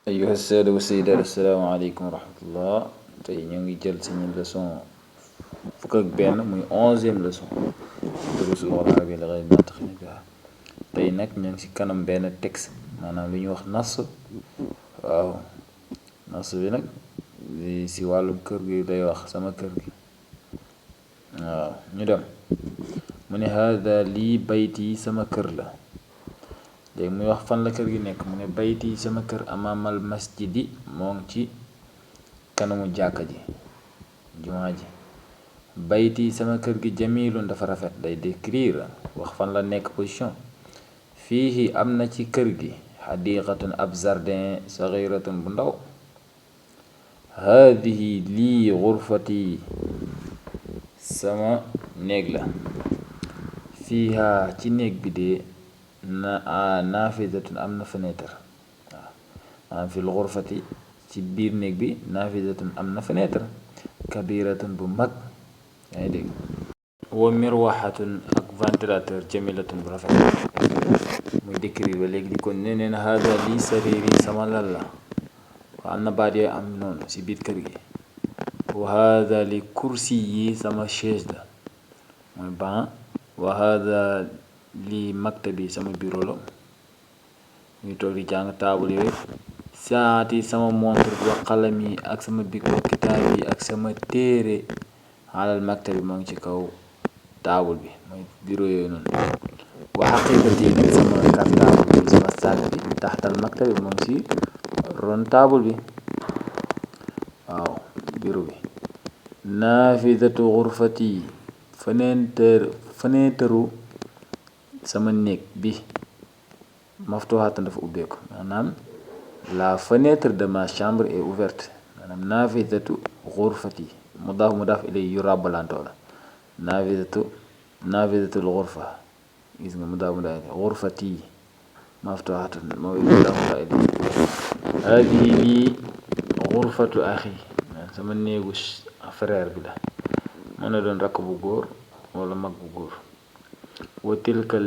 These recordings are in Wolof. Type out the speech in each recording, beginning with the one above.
أيها السادة والسيدات السلام عليكم ورحمة الله. tey ñu ngi jël suñu leçon fukk ak benn muy 11e leçon duruusul arabiyya li ghayri naatiqiina bihaa. tey nag ñu ngi ci kanam benn texte maanaam lu ñuy wax nas. waaw nas bi nag ci wàllum kër gi lay wax, sama kër gi. waaw ñu dem mu ne haada lii bayti sama kër la. léegi muy wax fan la kër gi nekk, mu ne bayti sama kër amaamal masjidi moo ngi ci kanamu jàkka ji, jumaa ji. bayti sama kër gi jamilun dafa rafet, day décrire wax fan la nekk position. fiihi am na ci kër gi xadiqatun ab jardin saxiratun bu ndaw. haadihi lii xurfati sama néeg la. fiiha ci néeg bi de naafidatun am na fenêtre. waaw maanaam fil xurfati ci biir néeg bi naafidatun am na fenêtre kabiratun bu mag. yaa ngi dégg. wa mirwaxatun ak ventilateur jamilatun bu rafet. muy décrire ba léegi di ko nee na haada lii sariri sama lal la. wa am na baat yooyu am noonu ci biir kër gi. wa haada li kursi yi sama chaise la mooy ban. wa haada li maktabi sama bureau la ñuy toog di jàng taabul yooyu. saati sama montre wa xalam yi ak sama big wa kitaab yi ak sama téere xaalal maktabi moo ngi ci kaw taabul bi mooy bureau yooyu noonu. wa xaqiqati nag sama cartable bi sama saag bi taxtal maktabi moo ngi ci ron taabul bi. waaw bureau bi. naafidatu xurfati fenêtre sama néeg bi maftuhatan dafa ubbeeku, maanaam la fenêtre de ma chambre est ouverte. maanaam naafidatu xurfati mudaaf ilay yu ràbbalantoo la. naafidatul xurfa gis nga mudaaf ilay xurfati maftuhatan mooy mudaaf ilay. haadihi lii xurfatu axi sama néegu frère bi la, mën na doon rakk bu góor wala mag bu góor. wa tilka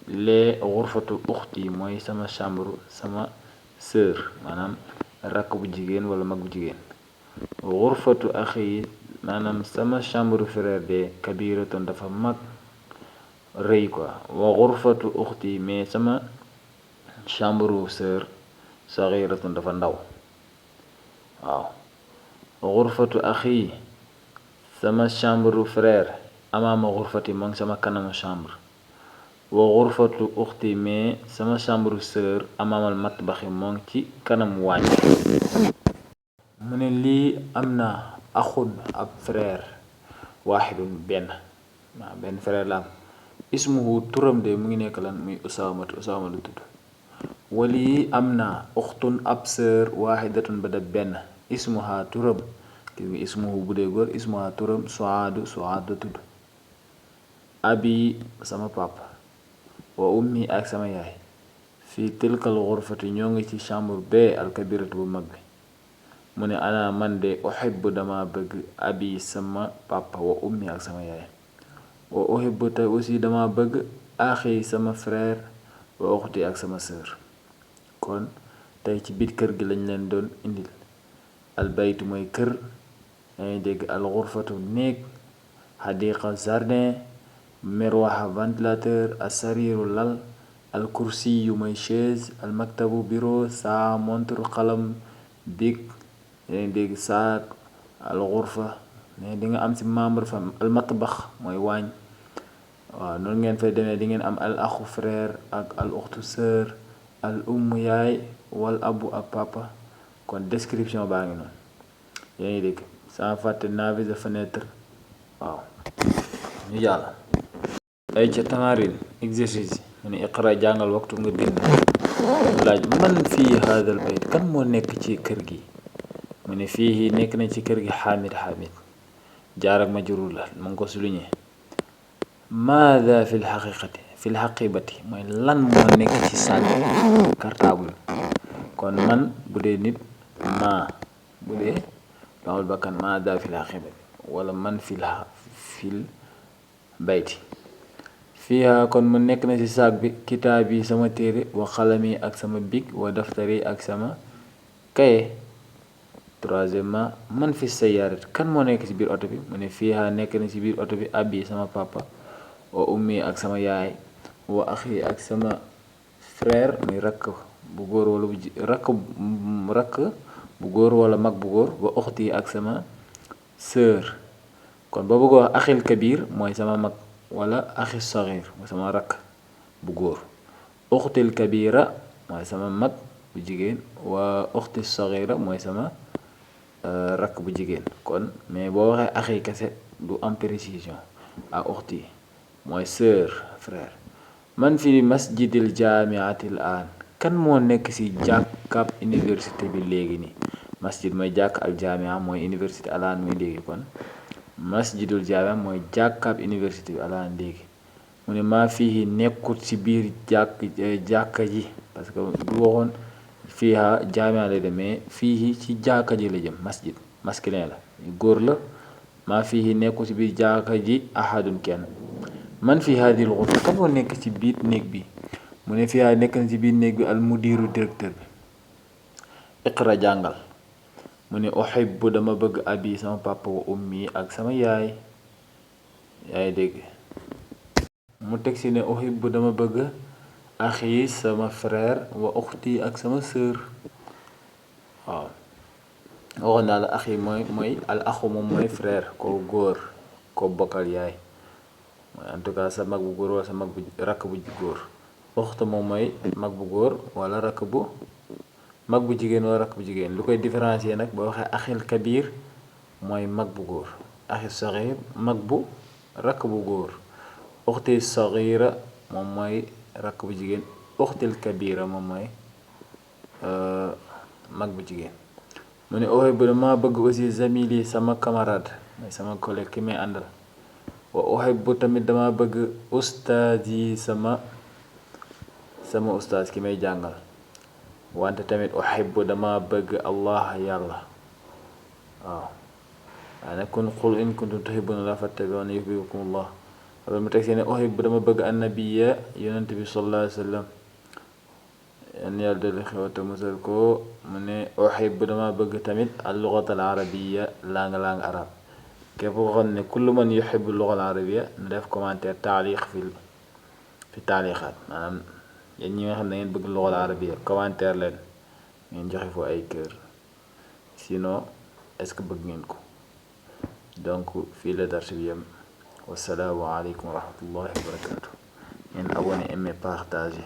lee xurfatu uxti mooy sama chambre sama sœur, maanaam rakk bu jigéen wala mag bu jigéen. xurfatu axi maanaam sama chambre frère de kabiratun dafa mag rëy quoi. wa xurfatu uxti mais sama chambre sœur saxiratun dafa ndaw. waaw xurfatu axi sama chambre frère amaama xurfati moo ngi sama kanamu chambre. wa xurfatu uxti mais sama chambre sœur amaamal matbaxi moo ngi ci kanamu waañ. mu ne lii am na axun ab frère waaxidun benn frère la am. ismuhu turam de mu ngi nekk lan muy usaama lu tudd. wali am na uxtun ab sœur waaxidatun ba da benn. ismuha turam gis nga ismuhu bu dee góor, ismuha turam suaadu la tudd. abi sama papa wa ummi ak sama yaay. fii tilkal xurfati ñoo ngi ci chambre bee alkabiratu bu mag bi. mu ne ana man de uhibbu dama bëgg abi sama papa wa ummi ak sama yaay. wa uhibbu te aussi dama bëgg axi sama frère wa uxti ak sama sœur. kon tey ci biir kër gi lañ leen doon indil. albaytu mooy kër, yaa ngi dégg. al xurfatu néeg, xadiqa jardin, merwaxa ventilateur, asariiru lal, al kursi yu mooy chaise, al maktabu bureau, saa montre xalam big, yaa ngi dégg. saak al xurfa mais di nga am ci membre fam. al matbax mooy waañ. waaw noonu ngeen fay demee di ngeen am al axu frère ak al uxtu sœur, al umm yaay, wal abu ak papa. kon description baa ngi noonu, yaa ngi dégg. sans fàtte naafida fenêtre. waaw ñu jàll. ay ca tamarin exercice yi. mu ne iqra jàngal waxtu nga bind. laaj man fii haadal bayt kan moo nekk ci kër gi. mu ne fii nekk na ci kër gi xaamid jaar ak majruur la mu ngi ko souligné. maada fil xaqiqati mooy lan moo nekk ci saag cartable. kon man bu dee nit, maa bu dee baaxul bakkan maada fil xaqiqati wala man fil bayti. fiiha kon mu nekk na ci saag bi kitaab yi sama téere wa xalam yi ak sama big wa daftar yi ak sama kaye. Troisièmement man fi sayyaarat kan moo nekk ci biir oto bi mu ne fiiha nekk na ci biir oto bi abi sama papa wa ummi ak sama yaay wa axi ak sama frère muy rakk bu góor wala rakk bu góor wala mag bu góor wa uxti ak sama sœur. kon boo bëgg wax axil kabir mooy sama mag wala axi saxiir mooy sama rakk bu góor. uxtil kabira mooy sama mag bu jigéen wa uxti saxiira mooy sama rakk bu jigéen. kon mais boo waxee axi kese du am précision. a uxti mooy sœur frère. man fi masjidil jaamiatil aan kan moo nekk ci jàkkaab université bi léegi nii. masjid mooy jàkk al jaamia mooy université alaan muy léegi. kon masjidul jaamia mooy jàkkaab université bi alaan léegi. mu ne maa fii nekkut ci biir jàkka ji parce que bu waxoon fiiha jaamia lay demee fii ci jàkka ji la jëm masjid masculin la góor la. maa fii nekkut ci biir jàkka ji ahadun kenn. man fi haadil ghurfa kan moo nekk ci biir néeg bi mu ne fiiha nekk na ci biir néeg bi al mudiru directeur bi. iqra jàngal. mu ne uhibbu dama bëgg abi sama papa wa ummi ak sama yaay. yaay dégg. mu teg ci ne uhibbu dama bëgg axi sama frère wa uxti ak sama sœur. waaw waxoon naa la axi mooy al axu moom mooy frère ko góor ko bokkal yaay mooy en tout cas sa mag bu góor wala sa mag bu rakk bu góor. uxt moom mooy mag bu góor wala rakk bu mag bu jigéen wala rakk bu jigéen. lu koy différencier nag boo waxee axil kabir mooy mag bu góor. axi saxiir mag bu rakk bu góor. uxti saxiira moom mooy rakk bu jigéen. uxtil kabira moom mooy mag bu jigéen. mu ne uhibbu dama bëgg aussi zamili sama camarade mooy sama collègue ki may àndal. wa uhibbu tamit dama bëgg ustaaz yi sama ustaaz ki may jàngal. wante tamit uhibbu dama bëgg allah yàlla. waaw waaye nag kon qul in kuntum tuhibbuna llaha fattabi'uni yuhbibkumullah. loolu mu teg si ne uhibbu dama bëgg annabiya yonent bi sallallahu alayhi wa sallam yan yàlla dolli xewata musal ko. mu ne uhibbu dama bëgg tamit al lughata al arabiya langue arab. képp ko xam ne kullu man yuhibbu lugha al arabiya na def commentaire taaliq fi taaliqaat maanaam yéen ñi nga xam ne ngeen bëgg lugha al arabiya commentaire leen ngeen joxe foo ay kër sinon est-ce que bëgg ngeen ko. donc fii la dars bi yem. wassalaamu aleykum wa rahmatullahi wa barakatuh. ngeen abonné, aimé, partagé.